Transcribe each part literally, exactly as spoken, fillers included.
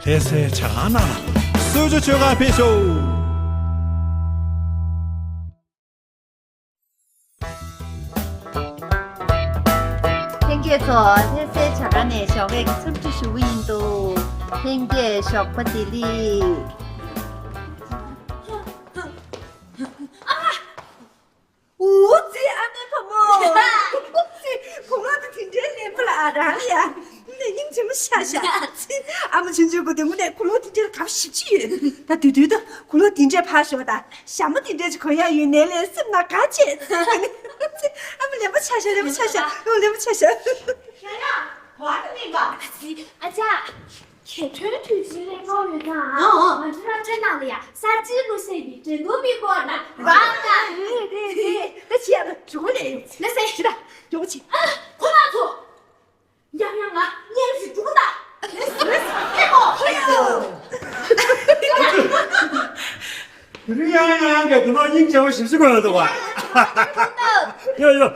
ལྷ་སའི་ཇ་ཁང་ནང་ལ་གསོལ་ཇ་མཆོད་གར་ཕེབས་ཤོག་ལྷན་རྒྱས་ཚོ། ལྷ་སའི་ཇ་ཁང་ནས་ཞོགས་ཀས་ཀྱི་འཚམས་འདྲི་ཞུ་གི་ཡིན་འདུག་ལྷན་རྒྱས་ཞོགས་པ་བདེ་ལེགས། འོ་ཙི། ཨ་མའི་བུ་མོ། འོ་ཙི། གོང་ལོག་དེ་དེ་འདྲའི་ལེན་པ་ལ། ཨ། རང་ལ་ཡ། ནས་སྙིང་རྗེ་མོ་ཤ་ཤ། ཨ་མ་ཆུང་ཆུང་གོ་དེ་མོ་ནས་གོང་ལོག་དེ་འདྲའི་ག་བ་ཞིབ་ཅི་ཡོད། ད་དུས་དུས་ད་གོང་ལོག་དེ་འདྲའི་ཕར་ཞོག་ད་ཞྭ་མོ་དེ་འདྲའི་ཅིག་གོན་ཡག་ཡོད་ནའི་ལས་སེམས་ནང་དགའ་བྱས། ཨ་མ་ལེན་པ་ཤ་ཤ། ལེན་པ་ཤ་ཤ། ཨ་མ་ལེན་པ་ཤ་ཤ། ཡ་ཡ། བར་དུ་སྨིན་པ། ཨ་ཙི། ཨ་ཅག་གྱ་སྟོན་དུས་ཆེན་ལ་ཡོང་ཡོད་ན། ཨ་ཨ། ང་ཚོ་སློབ་གྲྭ་ནང་ལ་ཡ་གསར་བརྗེའི་གླུ་གཞས་ཀྱི་འགྲན་བསྡུར་སྤེལ་དགོས་ན། ར་ད། རེད་རེད་རེད། ད་ཅི་ཡ་ན་འགྲོ་གི་རེད། ལགས་སེ། ཞུ་ད། འགྲོ་གི་ཆི། ཨ། ཁོ་མ་ཚོ། ཡང་ཡང་ང་གཉེན་ཞིག་འགྲོ་གི་ད། ལགས་སེ། ལགས་སེ། ཧེ་མོ། ཧེ་ཡོ། དེ་རིང་ཡང་ཡང་ཡང་གི་དུ་ནོ་སྙིང་རྗེ་བོ་ཞིབ་ཞིབ་དགོས་འདུག་བ། ཡོ་ཡོ།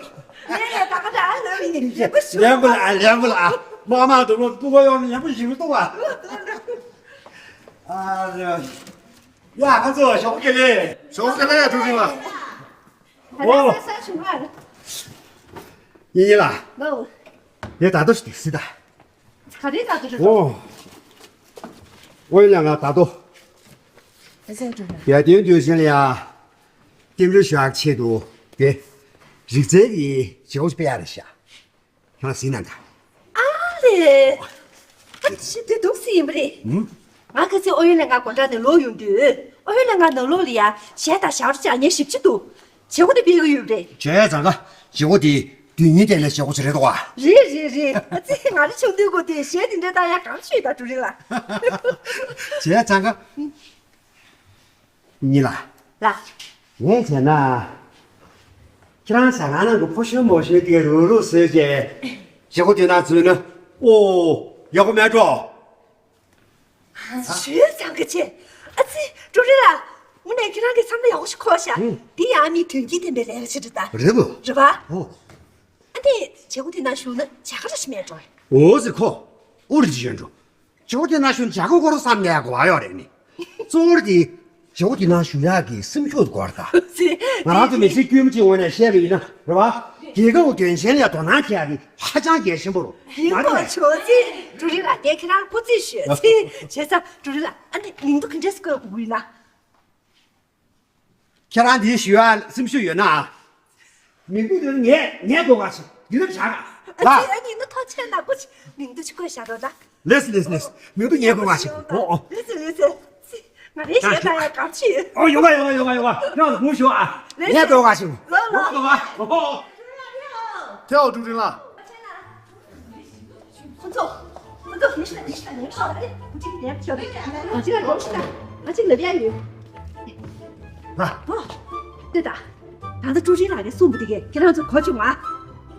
ཡ་ཡ། ད་ག་ད་ལབ་ཡིན། ལེན་པོ་ལ་ཨ། ལེན་པོ་ལ་ཨ། མ་མ་དུ་ནོ་སྤུ་གུ་ཡོང་ནས་ཡག་པོ་ཞིག་འདུག་བ། ཨ་རེ། ཡ། ཁ་ཚོ་ཞོགས་ཀས་ལེ། ཞོགས་ཀས་ལེ། ཐུགས་རྗེ་ཆེ་བ། ཨོ། ཡིན་ཡིན་ལ། ལོ། དེ་ད་དུ་ཞིག་སྲིད་ད། ག་རེ་ད་དུ་རེད། ཨོ། ཨོ་ཡིན་ལ། ང་ད་དུ། ཨ་ཙི། དེ་དོན་དུས་ཆེན་ལ་ཡ། རྟེན་འབྲེལ་ཞུ་ཡག་ཆེད་དུ་དེ། རིག་རྩལ་གྱི་བྱེད་སྒོ་སྤེལ་ཡག་རེད་ཤག་ཁྱེད་རང་གཟིགས་གནང་དང་། ཨ་ལེ། ཨ་ཅེ། དེ་འདུག་སེ་ཡིན་པ་རེད། ཨུམ། ང་ཁ་སང་ཨོ་ཡོན་ལེན་ག་དགོང་དག་ནས་ལོག་ཡོང་དུས། ཨོ་ཡོན་ལེན་ག་ནང་ལོགས་ལ་ཡ་གཞས་དང་ཞབས་བྲོ་སྦྱང་མཁན་ཞེ་པོ་ཅིག་འདུག་བྱེད་སྒོ་དེ་སྤེལ་གི་ཡོད་པ་རེད། བྱས་ཙང་ཀ་བྱེད་སྒོ་དེ་དུས་ཡུན་བརྟན་པའི་བྱེད་སྒོ་ཅིག་རེད་འདུག་ག་རེད་རེད་རེད། ཨ་ཙི། ང་རང་ཆུང་དུས་གོ་དེ་གཞས་དེ་འདྲ་བཏང་ཡག་གང་ཤོད་ད། ཀྲུའུ་རིན་ལགས། བྱས་ཙང་ཀ་གཉིས་ལ། ལ། ངས་བྱས་ན། ཁྱེད་རང་ཟ་ཁང་ནང་གི་ཕོ་གཞོན་མོ་གཞོན་དེ་རུག་རུག་བཟོས་རྗེས། བྱེད་སྒོ་དེ་ནང་འཛུལ་ན། ཨོ། ཡག་པོ་མེད་འགྲོ། ཞུས་ཙང་གི་ཆེ། ཨ་ཙི། ཀྲུའུ་རིན་ལགས། དངོས་གནས་ཁྱེད་རང་གི་བསམ་བློ་ཡག་པོ་ཞིག་འཁོར་ཤག་ཨུ། འདི་ཡང་མི་དོན་སྐྱིད་ལྡན་པའི་ལས་ཀ་ཞིག་རེད་ད། རེད་པོ། རེད་པ། ཨོ། ཨ་ནི་བྱེད་སྒོ་དེ་ནང་ཞུགས་ན་བྱ་དགའ་ར་ཞིག་མེད་འགྲོ། འོ་ཟེར་ཁོ། ཨུ་རི་ཅི་ཡོད་འགྲོ། བྱེད་སྒོ་དེ་ནང་ཞུགས་ན་བྱ་དགའ་སྐོར་བསམ་ནས་གོ་བ་ཡོད་རེད་ནི། གཙོ་བོ་དེ། བྱེད་སྒོ་དེ་ནང་ཞུགས་ཡག་གི་སེམས་ཤུགས་དགོས་རེད་ད། ང་རང་ཚོ་མི་ཚེ་དཀྱུས་མ་ཅིག་ངོས་ནས་བཤད་པ་ཡིན་ན་རེད་པ། རྒྱལ་ཁབ་དོན་ཆེན་ལ་དོ་སྣང་བྱེད་ཡག་གི་ཧ་ཅང་གལ་ཆེན་པོ་རེད། ཡིན་མ་རེད་པས། གོ་ཆོག་ཙི། ཀྲུའུ་རིན་ལགས། དེ་ཁྱེད་རང་སྐུ་རྩིས་ཞུས་ཙི། བྱས་ཙང་ཀྲུའུ་རིན་ལགས། ཨ་ནི་མིང་ཐོ་ག་འདྲས་སེ་བཀོད་དགོས་ཀྱི་ཡིན་ན། ཁྱེད་རང་འདི་ཞུ་ཡག་སེམས་ཤུགས་ཡོད་ན། མིང་ཐོ་འདི་ངས་ངས་འགོད་ག་ཞིག་འདི་ལ་བཞག་ག་ལ། ཨ་ཙི། ཨ་ནི་ནི་ཐོ་ཆེན་ནག་པོ་ཞིག་མིང་ཐོ་ཞིག་བཀོད་བཞག་རོགས་གནང་། ལེས་ལེས་ལེས། མིང་ཐོ་ངས་འགོད་ག་ཞིག་ཨོ་ཨོ། ལེས་ལེས་ལེས། ང་རེ་བཤད་ན་ཡང་ག་ཅི། ཨོ། ཡོང་ག་ཡོང་ག་ཡོང་ག་ཡོང་ག་ཁྱེད་རང་ཚོ་སྒུག་ཤོག་ཨ། ལེས། ངས་འགོད་ག་ཞིག་ལོ་ལོ། ལོ་ལོ། ཨོ། ཐལ་ཀྲུའུ་རིན་ལགས། ཁོ་ཚོ། ཁོ་ཚོ་ལེགས་ཤོག་ལེགས་ཤོག་ལེགས་ཤོག་ཨ་ནི་ཁོ་གཅིག་ལེགས་ཤོག་ཨ་གཅིག་ལ་འགྲོ་ཤོག་ཨ་གཅིག་ལ་བསྡད་ཡོད། ལ། ཨོ། ལྟོས་དང་། ད་ལྟ་ཀྲུའུ་རིན་ལགས་ཀྱིས་གསུངས་པ་དེ་གས་ཁྱེད་རང་ཚོ་གོ་བྱུང་ང་།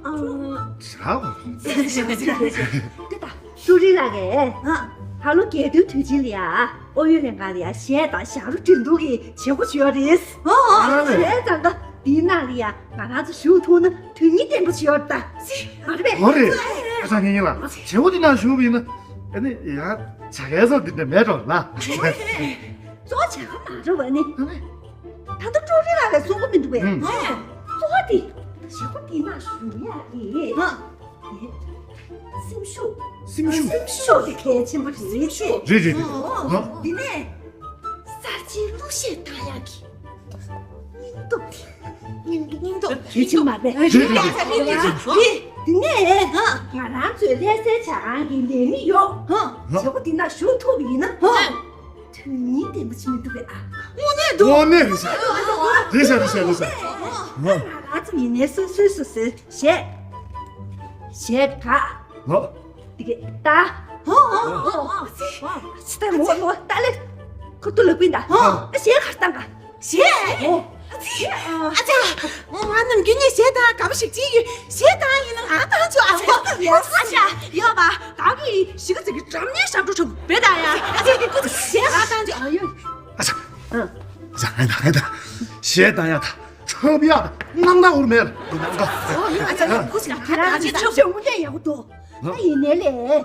ཨང་། ཧྲ་བ། ལྟོས་དང་། ཀྲུའུ་རིན་ལགས་ཀྱིས། ཨ། ད་ལོ་རྒྱལ་སྟོན་དུས་ཆེན་ལ་ཡ། ཨོ་ཡོན་ལྷན་ཁང་ལ་ཡ་གཞས་དང་ཞབས་བྲོ་འགྲན་བསྡུར་གྱི་བྱེད་སྒོ་ཞིག་ཡོད་རེད། ཨོ་ཨོ། བྱས་ཙང་ཀ་འདིའི་ནང་ལ་ཡ་ང་རང་ཚོ་ཞུགས་ཐུབ་ན་དོན་སྙིང་ལྡན་པོ་ཞིག་ཡོད་རེད་ད། ཙི། མ་རེད་པས། ཨོ་རེད། ཨ་ཅག་ངེད་གཉིས་ལ་བྱེད་སྒོ་འདི་ནང་ཞུགས་པ་ཡིན་ན། ཨ་ནི་ཡང་བྱ་དགའ་སོགས་འདི་འདྲ་མེད་འགྲོ་ལ། གཙོ་བོ་བྱ་དགའ་མ་རེད་པ་ནི། ཨ་ནི། ད་ལྟ་ཀྲུའུ་རིན་ལགས་ཀྱིས་གསུངས་པ་མི་འདུག་པས། ཨང་། གཙོ་བོ་དེ་བྱེད་སྒོ་འདི་ནང་ཞུགས་ཡག་གི། ཨང་། སེམས་ཤུགས། སེམས་ཤུགས། སེམས་ཤུགས་དེ་གལ་ཆེན་པོ་རེད། སེམས་ཤུགས། རེད་རེད་རེད། ཨང་། འདི་ནས་གསར་བརྗེའི་གླུ་གཞས་བཏང་ཡག་གི་སྙིང་སྟོབས་དེ། སྙིང་སྟོབས། སྙིང་སྟོབས་གལ་ཆེན་པོ་མ་རེད་པས། རེད་རེད་རེད། འདི་ནས་ང་རང་ཚོའི་ལྷ་སའི་ཇ་ཁང་གི་ལས་མི་ཡོངས་བྱེད་སྒོ་འདི་ནང་ཞུགས་ཐུབ་པ་ཡིན་ན། དོན་སྙིང་ལྡན་པོ་ཞིག་མི་འདུག་པས་ཨ། དངོས་གནས་འདུག་དངོས་གནས་རེད་ཤག་རེད་ཤག་རེད་ཤག་རེད་ཤག་ང་ཚོ་ཡིན་ནའི་སོ་སོའི་སོ་སོའི་གཞས། གཞས་ག་ལོ། དེ་ག་ད། ཧོ་ཧོ་ཧོ་ཧོ། ཅི་ད་མོ་མོ་ད་ལེ། ཁུ་ཏུ་ལ་ཀུན་ད། ཧོ། གཞས་ག་བཏང་ག་གཞས། ཨོ། ཨ་ཙི། ཨ་ཙི། ང་ནམ་རྒྱུན་ནས་གཞས་བཏང་དགའ་པོ་ཞིག་ཅིག་ཡོད། གཞས་བཏང་ཡིན་ན་ང་བཏང་ཆོག་ཨ། ཨ་ཅག་ཡོད་པ། ད་གི་གཞིས་ཀ་རྩེ་གི་སྒྲ་སྙན་ཞབས་བྲོ་ཆོག་བེ་ད་ཡ། ཨ་ཙི། གཞས་ང་བཏང་ཆོག་ཨ་ཡོད། ཨ་ཅག་ཨ་ཅག་ཨ་ད་ཨ་ད། གཞས་བཏང་ཡ་ད་ཁྲབ་ཡ་ད་སྣང་དག་འུར་མེད་ལ་སྣང་དག་ཨོ་ཡོད། ཨ་ཅག་ཡོད། ཁུ་སི་ལ་ཁ་ད་ཨ་ཅག་ཁྲབ་ཤོག་མུ་ཏན་ཡག་པོ་འདུག་ཨ་ཡིན་ནའི་ལས།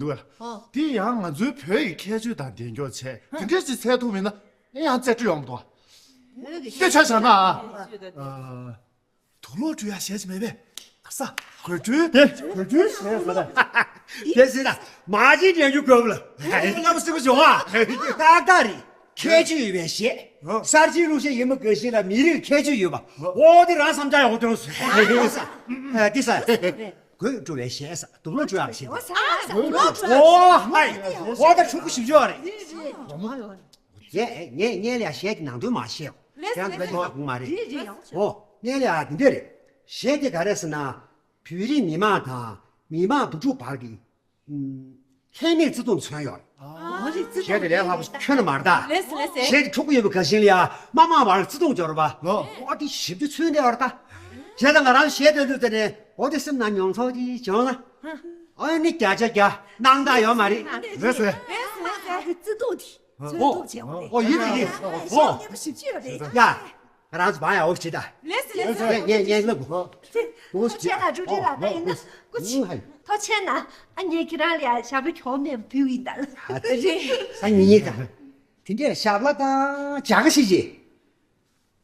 འདུག་ག་ལ། ཨོ། དེ་ཡང་ང་ཚོའི་བོད་ཀྱི་ཁྱད་ཆོས་དང་ལྡན་ཀྱོག་བྱས་དེ་འདྲས་ཅིག་འཚོལ་ཐུབ་མིན་ན་ཨེ་ཡང་རྩེ་སྤྲོ་ཡོང་མི་འདུག་ག། བོད་ཀྱི་དེ་ཆ་བཞག་ན་ཨ། ཨ། དུག་ལོག་བཀྲུ་ཡག་གཞས་ཅིག་མེད་པས། ད་ས་གོས་འཁྲུ་དེ་གོས་འཁྲུ་ཞེས་ཟེར་ད། དེ་ཟེར་ད་མ་གཅིག་འདྲ་རྒྱུ་དགོས་ལ། ལབ་སྲིད་པ་བྱུང་ཨ། ཏག་ཏག་རེད། ཁྱད་ཆོས་ཡོད་པའི་གཞས། གསར་བརྗེའི་གླུ་གཞས་ཡིན་མ་དགོས་ཤིང་ལ་མི་རིགས་ཁྱད་ཆོས་ཡོད་པ། ཨོ་དེ་རང་བསམ་འཆར་ཡག་པོ་བཏོན་སོང་། དེ་ས་གོས་བཀྲུ་བའི་གཞས་ས་དུག་ལོག་བཀྲུ་ཡག་གཞས། ཨོ་ཧའི་ཨོ་ད་ཕྲུ་གུ་ཞིབ་ཆོག་རེད། ངས་ངས་ངས་ལ་གཞས་ཀྱི་ནང་དོན་མ་ཤེས། ལེ་སི་ལེ་སི། ཁོང་མ་རེད། རེད་རེད་ཡང་། ཨོ་ངས་ལ་འདི་འདྲ་རེད། གཞས་དེ་ག་རེ་ཟེར་ན། བོད་རིགས་མི་དམངས་དང་མི་དམངས་བུ་ཕྲུག་བར་གྱི་ཨུམ། ལྷད་མེད་བརྩེ་དུང་མཚོན་ཡོད་རེད། ཨོ་རེད། བརྩེ་གཞས་དེ་ལས་ལྷག་པ་ཁྱོན་ནས་མ་རེད་ད། ལེ་སི་ལེ་སི། གཞས་དེ་ཕྲུ་གུ་ཡོད་པའི་ག་ཞིང་ལ་ཡ་མ་མང་བར་བརྩེ་དུང་སྦྱོར་བ། ལོ། ཨོ་དེ་ཞིབ་ཏུ་ཚུལ་འདྲ་བར་ད། བྱས་ཙང་ང་རང་གཞས་དེ་འདུག་དེ་ནས་ཨོ་དེ་སེམས་ནང་མྱོང་ཚོར་གྱི་བྱུང་ན། ཨོ་ནི་བརྒྱ་ཆ་བརྒྱ་སྣང་དག་ཡོད་མ་རེད། ལེ་སི་ལེ་སི། ལེ་སི་ལེ་སི། བརྩེ་དུང་དེ། ཚོན་མདོག་ཆེན་པོ་རེད། ཨོ་ཡིན་རེད་ཡིན། ཨོ། ཞེ་པོ་ཞིབ་ཆེ་རེད། ཡ། ང་རང་ཚོ་བང་ཡག་པོ་བྱེད་ད། ལེ་སི་ལེ་སི། ངས་ངས་ངས་ལབ་དགོས། ཐུགས་རྗེ་ཆེ་ན་འགྲོ་གྲོན་རག་ད་ཡིན་ན་སྐུ་མཁྱེན། ཐུགས་རྗེ་ཆེ་ན་ཨ་ངས་ཁྱེད་རང་ལ་ཞབས་བྲོ་གྱོན་ནས་འབུལ་ཡིན་ད། ད་རེད། ས་ཉིན་ཉིན་ད། དེ་འདྲའི་ཞབས་ལ་དང་ཇ་ག་ཞིག་བྱེད།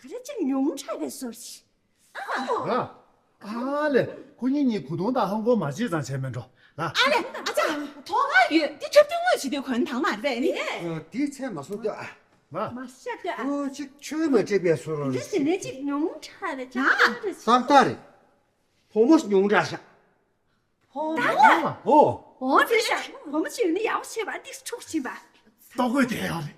ག་རེ་ཅིག་ཉུང་དྲགས་པའི་བཟོ་ཞིག་ཨ། ཨ་ལེ། ཁོ་གཉིས་གཉིས་གོས་ཐུང་དང་ལྷམ་གོག་མ་བརྗེས་ཙང་བྱས་མེད་འགྲོ། ལ། ཨ་ལེ། ཨ་ཅག་ཐོག་ཁ་ཡོད། འདི་ཁྱབ་སྟོན་དངོས་བྱེད་དུས་གོན་ཐང་མ་རེད་པས་ནི། ཨ། དེའི་ཚད་མ་བཟོ་འདོད་ཨ། ལ། མ་ཤ་འདོད་ཨ། ཨོ་ཅིག་ཆོས་མ་འདྲེས་པའི་བཟོ་རོ། འདི་ཟེར་ནས་ཅིག་ཉུང་དྲགས་རེད་ཅག་ཏག་ཏག་རེད། བུ་མོ་ཉུང་དྲགས་ཤག་བུ་མོ། ཨོ། ཨོ་རེད་ཤག་བུ་མོ་ཅིག་ཡོད་ན་ཡག་པོ་བྱེད་པ་འདི་འཁྲུག་ཕྱིན་པ། ལྟོ་གོས་དེ་ཡག་རེད།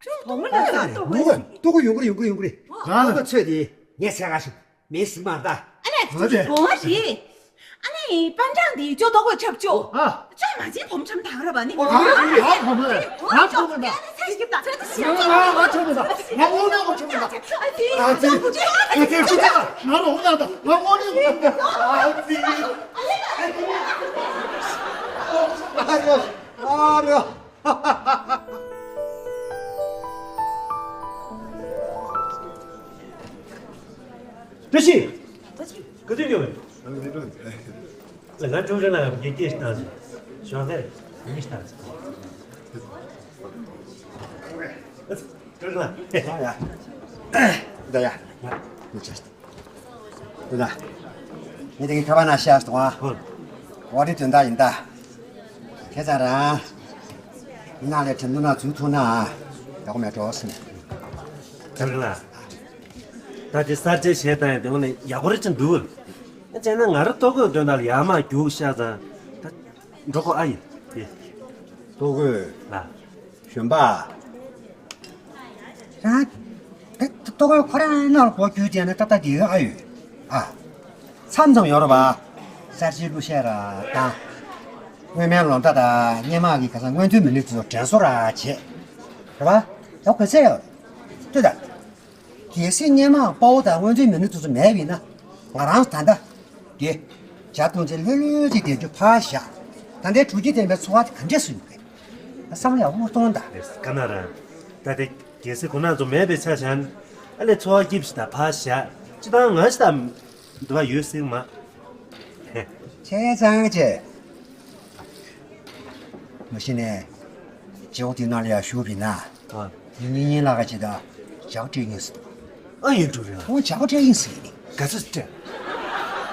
ཁྱོད་ཐོག་མ་ལ་ལྟོ་གོས། ལྟོ་གོས་ཡོང་གི་རེད། ཡོང་གི་རེད། ཡོང་གི་རེད། ལྟོ་གོས་ཚོས་དེ་ངས་ཟ་ག་ཞིག་མེད་ཟིག་མ་ལྟ། ཨ་ལས། ཨ་ལས། གོང་མ་རེད། ཨ་ལས་པན་ཀྲང་དེ་ཅོ་ལྟོ་གོས་འཁྲབ་ཅོ། ཨ། ཅོ་མ་ཅིན་བོམ་ཁྲམ་དང་ར་བ་ནི། ཨོ། ང་ང་ཁོམ་ལ། ང་ཁོམ་ལ། ང་ང་ཁོམ་ལ། ང་ངོ་ནས་ཁོམ་ལ། ང་ངོ་ནས་ཁོམ་ལ། ཨ་ཙི། ཨ་ཙི། ཨ་ཙི། ང་ངོ་ནས་ཁོམ་ལ། ང་ངོ་ནས་ཁོམ་ལ། ཨ་ཙི། ཨ་རེ། ཨ་རེ། བཀྲ་ཤིས། ག་དུས་ཡོང་བས། ལ་ང་ཀྲུའུ་རེན་ལ་ཡང་སྐྱེས་སྐྱེས་བཏང་ཟིན། ཞོགས་ཟེར་མི་བཏང་ཟིན། ཀྲུའུ་རེན་ལ། ཡ་ཡ། ད་ཡ། མི་ཆ། དེ་ལ། ངས་དེ་གི་ཁ་པར་ནང་བཤད་སོང་ཨ། ཧོ། འོ་དེ་དོན་དག་ཡིན་ད། ཁྱེད་ཚང་རང་། མི་ནང་ལས་ཁྲིམས་འདུན་ནང་འཛུལ་ཐུབ་ན་ཨ། ཡག་པོ་མེད་འགྲོ་ཟིན། ཁྱེད་རང་ལ། ད་དེ་གསར་བརྗེ་བྱས་བཏང་ཡང་དེ་འོ་ནས་ཡག་པོ་རེད་ཅིག་འདུག་ཨ་བྱས་ན་ང་རང་ལྟོ་གོས་དོན་དག་ལ་ཡར་མར་རྒྱུགས་ཤག་ཙང་། ད་འགྲོ་གོ་ཨ་ཡིན། དེ། ལྟོ་གོས། ལ། གཞོན་པ། རང་། ད་ལྟོ་གོས་ཁོ་རང་ནང་ལ་སྒོ་བརྒྱུད་བསྡད་ན་ཏག་ཏག་འགྲིག་གི་ཨ་ཡོད། ཨ། མཚམས་མཚམས་ཡོད་རེད་པ། གསར་བརྗེའི་གླུ་གཞས་ར་དང་། སྔོན་མའི་ལོ་ཟླ་དང་སྔོན་མ་གི་ཁ་སང་སྔོན་ཐོན་མི་སྣ་ཚོ་དྲན་གསོ་ར་བྱེད། རེད་པ། ཡག་པོ་ག་ཚད་ཡོད། ལྟོས་དང་། གལ་སྲིད་སྔོན་མ་དཔའ་བོ་དང་སྔོན་ཐོན་མི་སྣ་ཚོ་ཚོ་མེད་པ་ཡིན་ན། ང་རང་ད་ལྟ། དེ། ཇ་འཐུང་ཚེ་ལྷོད་ལྷོད་ཅིག་བསྡད་རྒྱུ་ཕར་བཞག་ད་ལྟའི་དྲུག་སྐྱེས་ལྡན་པའི་འཚོ་བ་དེ་ག་འདྲས་སུ་ཡོད་པས། བསམ་བློ་ཡག་པོ་གཏོང་དང་། ག་ན་ར། ད་དེ་གལ་སྲིད་ཁོ་ན་ཚོ་མེད་པའི་ཆ་བཞག་ན། ཨ་ལས་འཚོ་བ་སྐྱིད་པོ་ཞིག་དང་ཕར་བཞག་སྤྱི་བཏང་ང་ཞིག་དང་འདུ་བ་ཡོད་སྲིད་མ། ཁྱེད་ཚང་ཆེ། མ་གཞི་ནས་ཇོ་དེ་ནང་ལ་ཡར་ཞུགས་པ་ཡིན་ན། ཨ། ཡིན་ཡིན་ཡིན་ལ་ག་ཅི་ད་ཇག་སྤྲད་ཡིན་ཟེར། ཨ་ཡིན་འགྲོ་རེད། ཁོང་ཇག་སྤྲད་ཡིན་ཟེར་ནི། ག་ཚོད་སྤྲད།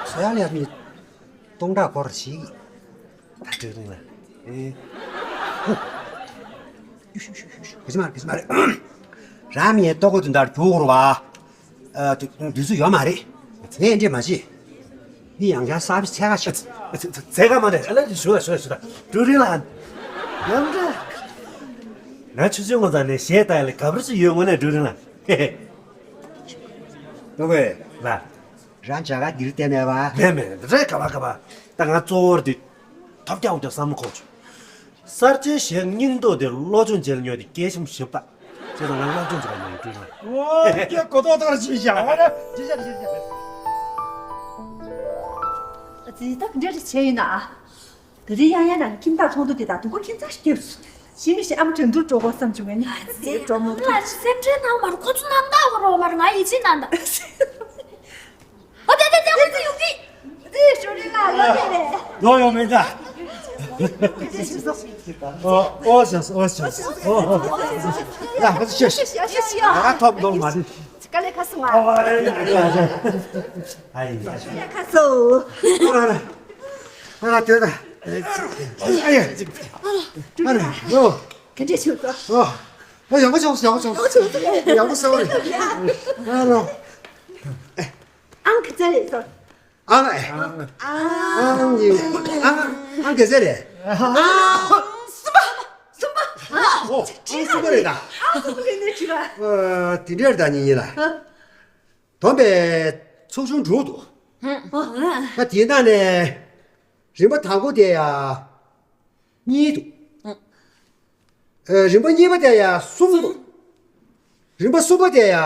ཟེར་ཡ་ལས་མི་སྟོང་ཕྲག་སྐོར་ཞིག་ད་སྤྲད་རིང་ལ། ཨེ། ཧུ། ཡུ་ཤུ་ཤུ་ཤུ་ཤུ། ག་ཅི་མ་རེད། ག་ཅི་མ་རེད། རང་མི་ལྟོ་གོས་དུ་འདར་རྒྱུག་རུ་བ། ཨ། དུས་ཚོད་ཡོད་མ་རེད། ངས་འདྲེ་མ་བྱེད། མི་ཡང་བསྐྱར་གསར་པའི་འཚོལ་ག་ཤོག་འཚོལ་ག་མ་རེད། ཨ་ལས་ཞུ་ལ་ཞུ་ལ་ཞུ་ལ་ཀྲུའུ་རིན་ལ། ཡང་འདྲ། ང་ཆུ་ཚོད་ངོ་ཚ་ནས་གཞས་ལྟ་ཡ་ལ་ག་པར་ཅིག་ཡོད་དངོས་གནས་ཀྲུའུ་རིན་ལ། ལོ་གོས། ལ། རང་ཇ་ག་འདིར་བསྡད་མེད་པ། མེད་མེད་རེད། ག་པ་ག་པ། ད་ང་གཙོ་བོར་འདི། ཐོབ་རྒྱག་འོ་ཀྱང་བསམ་བློ་འཁོར་བྱུང་། གསར་བརྗེའི་གཞས་སྙིང་སྟོབས་དེ་བློ་སྦྱོང་བྱེད་ལ་ཉོས་ཏེ་སྐད་ཤུམ་ཞིབ་པ། ཅེས་དང་ང་སློབ་སྦྱོང་བྱེད་པ་ཡིན་ཀྲུའུ་རིན་ལ། ཨོ་ཀྱེ་གོ་ཐོག་ཐག་ཆོད་བཞག་ཨོ་ར་ཇི་བཞག་ཇི་བཞག་ཨ་ཙི་ད་ག་འདྲ་རེ་བྱས་ཡིན་ན། ད་རེས་ཡང་ཡང་ན་ཁྱིམ་བདག་ཚོགས་འདུ་དེ་དག་སྡུག་གོ་ཁྱིམ་ཚང་ཞིག་སྐྱེས་སོང་། ཞི་མི་ཞིག་ཨ་མ་དྲན་དུ་འགྲོ་དགོས་བསམ་བྱུང་ངས་ནི་ཨ་ཙི་འགྲོ་མོ། ང་ལ་སེམས་ཁྲལ་གནང་མ་རུང་ཁོ་ཚོ་རྣམ་དག་གོ་རོགས་མ་རུང་ང་ཡིད་ཆེས་གནང་དང་། ཨོ་དེ་དེ་དེ་དེ་ཡོང་གི། དེ་ཞོ་རི་ལ་ལོ་དེ་རེད། ལོ་ཡོང་མེད་ད། ཨོ་ཨོ་ཤ་ཨོ་ཤ་ཨོ་ཨོ་ཤ་ལ་ཁ་ཤ་ཤ་ཤ་ང་ཐོབ་འདུག་མ་རེད། དཀའ་ལས་ཁ་སོང་ང་། ཨོ་ཨེ་ཨེ་ཁ་སོང་། ཨ་ཨ་དེ་ད། ཨ་ཡ་ཨ་ཡ་ཡོ། ག་འདྲས་བྱུང་སོང་། ཨོ་ཨོ་ཡག་པོ་བྱུང་སོང་། ཡག་པོ་བྱུང་སོང་། ཡག་པོ་བྱུང་སོང་། ཨ་རོ། ཨང་ག་ཚད་རེད་སོང་། ཨང་ཨེ། ཨང་ཨང་ཨང་ག་ཚད་རེད། ཨང་གསུམ་པ། གསུམ་པ། ཨོ་ཨང་གསུམ་པ་རེད་ད། ཨང་གསུམ་པ་རེད་ནས་བྲིས་པ། ཨ་དེ་འདྲ་རེད་ད་ཉིན་ཉིན་ལ། བསྡོམས་པས་ཚོགས་ཆུང་དྲུག་འདུག་ད་དེའི་ནང་ནས་རིམ་པ་དང་པོ་དེ་ཡ་གཉིས་འདུག་ཨ་རིམ་པ་གཉིས་པ་དེ་ཡ་གསུམ་འདུག་རིམ་པ་གསུམ་པ་དེ་ཡ། ཨ།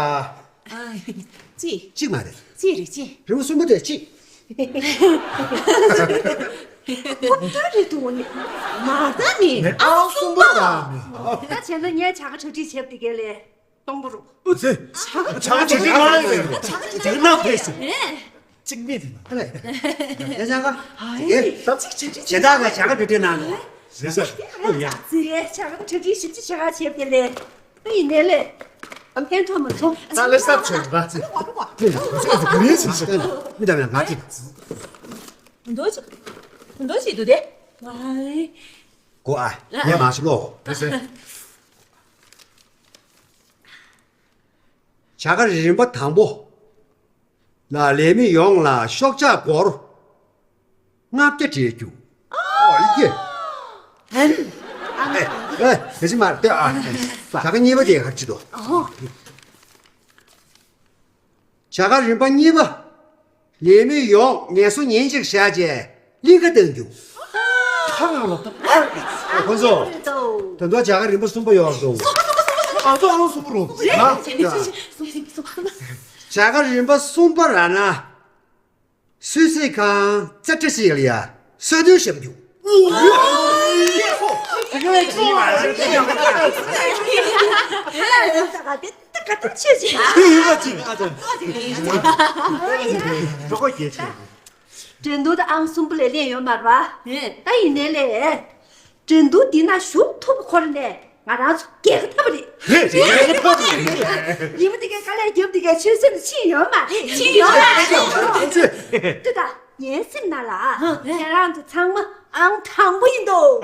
ཅི། གཅིག་མ་རེད། ཅི་རེད་ཅི། རིམ་པ་གསུམ་པ་དེ་གཅིག་ཁོ་ལྟོས་རེད་འདུག་ནི། མ་ད་ནི། ཨང་གསུམ་པ་ཡ་ནི། ད་བྱས་ན་ངས་བྱ་དགའ་གྲ་སྒྲིག་བྱས་པ་དེ་གས་ལས། སྟོང་པ་རུ། ཨུ་ཚེ། བྱ་དགའ་གྲ་སྒྲིག་མ་རེད། བྱ་དགའ་གྲ་སྒྲིག་ན་ཕེ་སི། ཨེ། གཅིག་མེད་དེ་ན། ཨ་ལས། ཡ་ཅང་ག་ཨ་ཨེ། ད་གཅིག་གྲ་སྒྲིག་ཞེ་དྲག་ག་བྱ་དགའ་གྲ་སྒྲིག་ན་ནི། རེད་ས། ཨུ་ཡ། ཙི་ཡ་བྱ་དགའ་གྲ་སྒྲིག་ཞིབ་ཅིག་བྱ་དགའ་བྱས་པ་དེ་ལས། ཨེ་ཡིན་ནའི་ལས། ཨ་ཕན་ཐོགས་མ་ཐོགས། ད་ལས་སྟབས་ཆོད་ར་ཙི། ཨ་ལོ་ཨ་ལོ། མི་འདྲ་བའི་ང་ཏི། འདོད་ཅི། འདོད་ཅི་འདུག་དེ། ཨའི། གོ་ཨ། ངས་མ་ཤི་ལོ། བྱ་དགའ་རིམ་པ་དང་པོ། ལ་ལས་མི་ཡོངས་ལ་ཤོག་ཆག་སྒོར་ལྔ་བརྒྱ་སྤྲད་རྒྱུ། ཨོ་ཡི་གེ་ཧན། ཨེ། ཨེ། ག་ཅི་མ་རེད་ལྟོས་ཨ། བྱ་དགའ་གཉིས་པ་དེ་ག་རེ་བྱེད་དོ། ཨོ། བྱ་དགའ་རིམ་པ་གཉིས་པ། ལས་མི་ཡོངས་ངལ་གསོ་ཉིན་གཅིག་བཞག་རྗེས་གླིང་ག་བཏང་རྒྱུ། ཁ་ལ་ད། ཨ། ཁོང་ཚོ། ད་དུང་བྱ་དགའ་རིམ་པ་གསུམ་པ་ཡོད་རེད་དོ། ཨ་ཚོ་ཨ་ལོ་གསུམ་པ་རོ། ཨ། བྱ་དགའ་རིམ་པ་གསུམ་པ་ར་ན། གསོལ་ཚིགས་ཁང་རྩེ་གྲ་ཞིག་ལ་ཡ་གསོལ་སྟོན་ཞབས་རྒྱུ། འགྲན་བསྡུར་དེ་ཨང་གསུམ་པོ་ལས་ལེན་ཡོད་མ་རེད་པ། ད་ཡིན་ནའི་ལས། འགྲན་བསྡུར་འདི་ན་ཞུགས་ཐུབ་པ་ཁོ་རང་ནས་ང་རང་ཚོ་རྒྱལ་ཁ་ཐོབ་པ་རེད། རེད་རེད་ཐོབ་པ་རེད། ཉི་མ་འདི་གའི་དཀའ་ལས་རྒྱབ་འདི་གའི་ཆོད་སེམས་ཕྱིན་ཡོད་མ་རེད། ཕྱིན་ཡོད་མ་རེད། ལྟོས་དང་། ངའི་སེམས་ནང་ལ་ཁྱེད་རང་ཚོ་ཚང་མ་ཨང་དང་པོ་ཡིན་འདུག།